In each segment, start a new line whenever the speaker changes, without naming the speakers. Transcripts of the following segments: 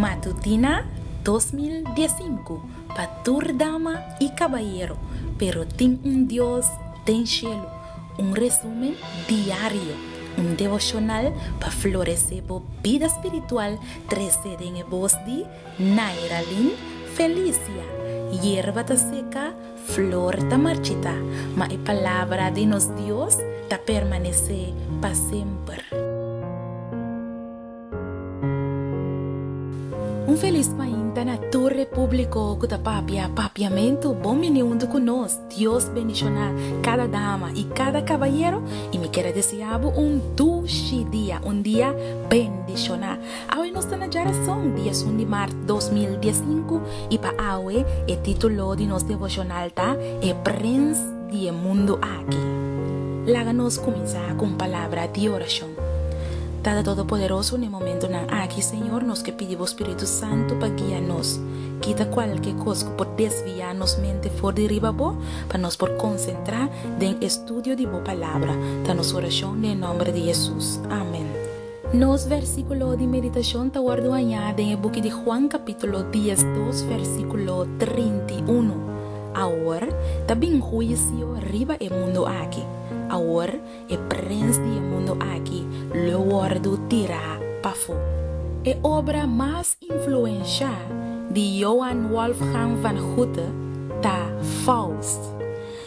Matutina 2015 pa tur dama i kabayero, pero tin un Dios den shelu. Un resumen diario, un devoshonal pa floresé bo bida spiritual trese den e bos di Nairalyn Felicia. Yerba ta seka, flor ta marchitá, ma e palabra di nos Dios ta permanesé pa semper. Un felis mainta na tur e publico cu ta papia papiamento, bon bini hunto cu nos, Dios bendiciona cada dama y cada cabayero y mi kier a desea bo un dushi dia, un dia bendiciona. Awe nos ta na djarason, dia sun di mart 2015 y pa awe e titulo di nos devocional ta E Prins di e Mundo Aki. Laga nos cuminsa cu un palabra di oracion. Tata Todopoderoso, n'e momentonan aki, Señor, nos ke pidi Bo Spiritu Santu pa guia nos. Kita kualke kos ku por desviá nos mente for di riba Bo, pa nos por konsentrá den estudio di Bo Palabra. Ta nos orashon den e nòmber di Hesus. Amen. Nos versíkulo di meditashon ta wòrdu hañá den e buki di Juan kapítulo 12 versíkulo 31. Awor ta bin huisio riba e mundu aki. Awor E prens di e mundu aki lo wòrdu tirá pafó. E obra mas influenshá di Johann Wolfgang van Goethe ta Faust.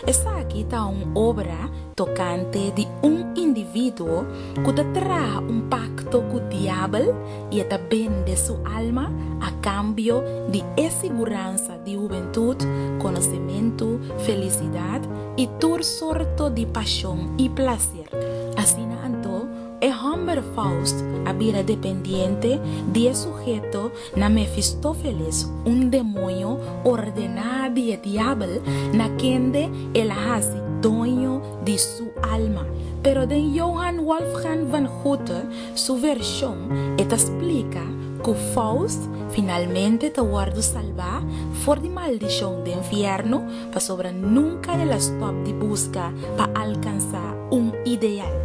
Esaki ta un obra tokante di un individuo ku ta traha un pakto ku diabel i e ta bende su alma a kambio di e siguransa di hubentut, konosementu, felisidat i tur sorto di pashon i plaser. Asina anto, e hòmber Faust a bira dependiente di e suheto na Mefistófeles, un demoño ordená di e diabel na kende el a hasi doño di su alma. Pero den Johann Wolfgang van Goethe su vershon e ta splika ku Faust finalmente ta wòrdu salbá for di maldishon den fièrnu pasobra nunka el a stòp di buska pa alkansá un ideal.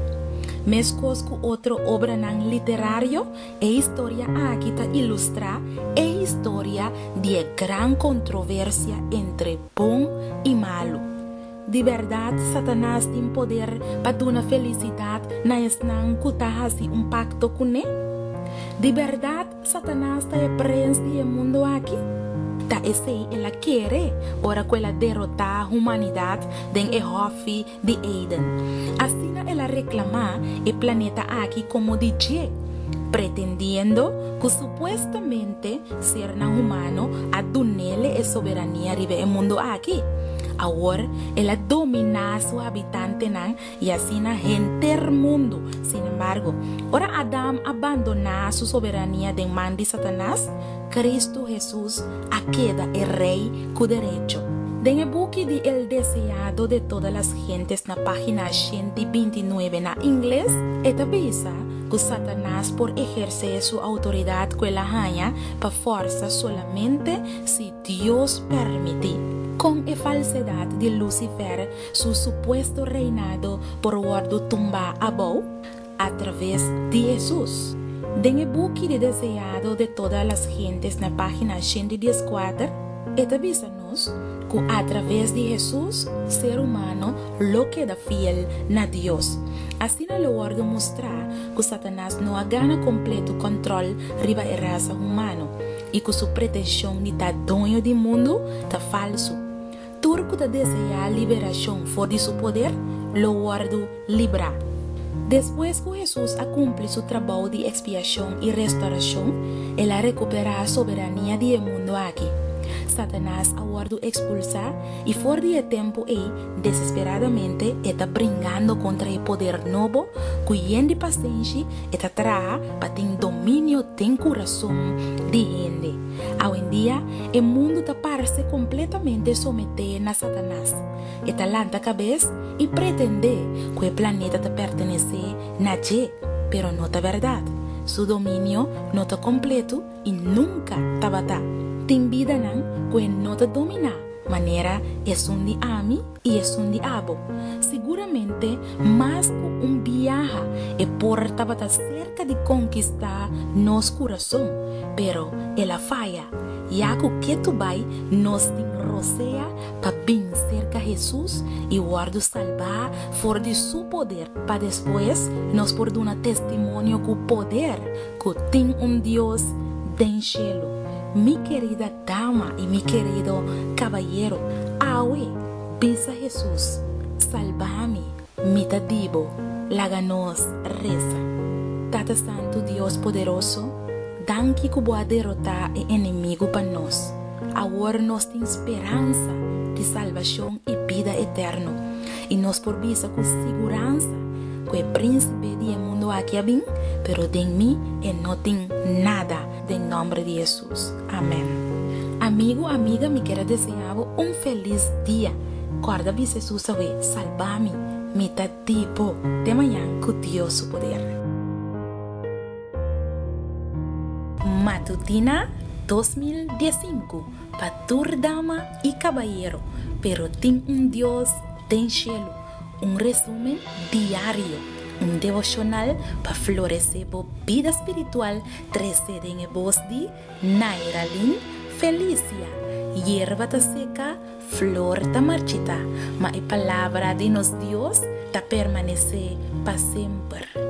Meskos ku otro obranan literario, e historia aki ta ilustrá e historia di e gran kontroversia entre bon i malu. Di bèrdat Satanas tin poder pa duna felisidat na esnan ku ta hasi un pakto kuné? Di bèrdat Satanas ta e prens di e mundu aki? Ta esei el a kere ora ku el a derotá humanidat den e hòfi di Eden. Asina el a reklamá e planeta aki komo di dje, pretendiendo ku supuestamente sernan humano a dun'ele e soberania riba e mundu aki. Awor el a dominá su habitantenan i asina henter mundu. Sin embargo, ora Adam a bandoná su soberania den man di Satanas, Kristu Hesus a keda e Rei ku derecho. Den e buki di El deseado de todas las gentes na página 129 na ingles, e ta bisa ku Satanas por ehersé su outoridat ku el a haña pa fòrsa solamente si Dios permití. Kon e falsedat di Lucifer su supuesto reinado por wòrdu tumbá abou? A traves di Hesus. Den e buki di Deseado de todas las gentes na página 114, e ta bisa nos ku a traves di Hesus ser humano lo keda fiel na Dios. Asina lo wòrdu mustrá ku Satanas no a gana kompleto kòntròl riba e rasa humano i ku su pretenshon di ta doño di mundu ta falsu. Tur ku ta deseá liberashon for di su poder lo wòrdu librá. Despues ku Hesus a kumpli su trabou di ekspiashon i restorashon, el a rekuperá soberania di e mundu aki. Satanas a wòrdu ekspulsá i for di e tempu ei desesperadamente e ta bringando kontra e poder nobo ku yen di pasenshi e ta traha pa tin dominio den kurason di hende. Awendia e mundu ta parse kompletamente someté na Satanas. E ta lanta kabes i pretendé ku e planeta ta pertenesé na dje, pero no ta bèrdat. Su dominio no ta kompletu i nunka tabata. Tin bidanan ku e no ta dominá. Manera esun di ami i esun di abo. Siguramente mas ku un biaha e por tabata serka di konkistá nos kurason, pero el a faya. Ya ku ketu bai nos tin rosea pa bin serka Hesus i wòrdu salbá for di su poder, pa despues nos por duna testimonio ku poder ku tin un Dios den shelu. Mi kerida Dama i mi kerido kabayero, awe bisa Hesus, Salba mi, mi ta di bo, laga nos resa. Tata Santu Dios poderoso, danki ku bo a derotá e enemigu pa nos. Awor nos tin speransa di salbashon i bida eterno, i nos por bisa ku siguransa ku e prínsipe di e mundu aki a bin, pero den mi e no tin nada, den nòmber di Hesus. Amen. Amigo, amiga mi kier a desea bo un felis dia. Corda bisa Jesus awe, Salba mi, mi ta di bo. Te mañan cu Dios su poder. Matutina 2015 pa tur dama y cabayero, pero tin un Dios den cielo. Un resumen diario, un devocional pa florece bo bida spiritual trece den e bos di Nairalyn Felicia, Yerba ta seka, flor ta marchita, ma e palabra di nos Dios ta permanesé pa semper.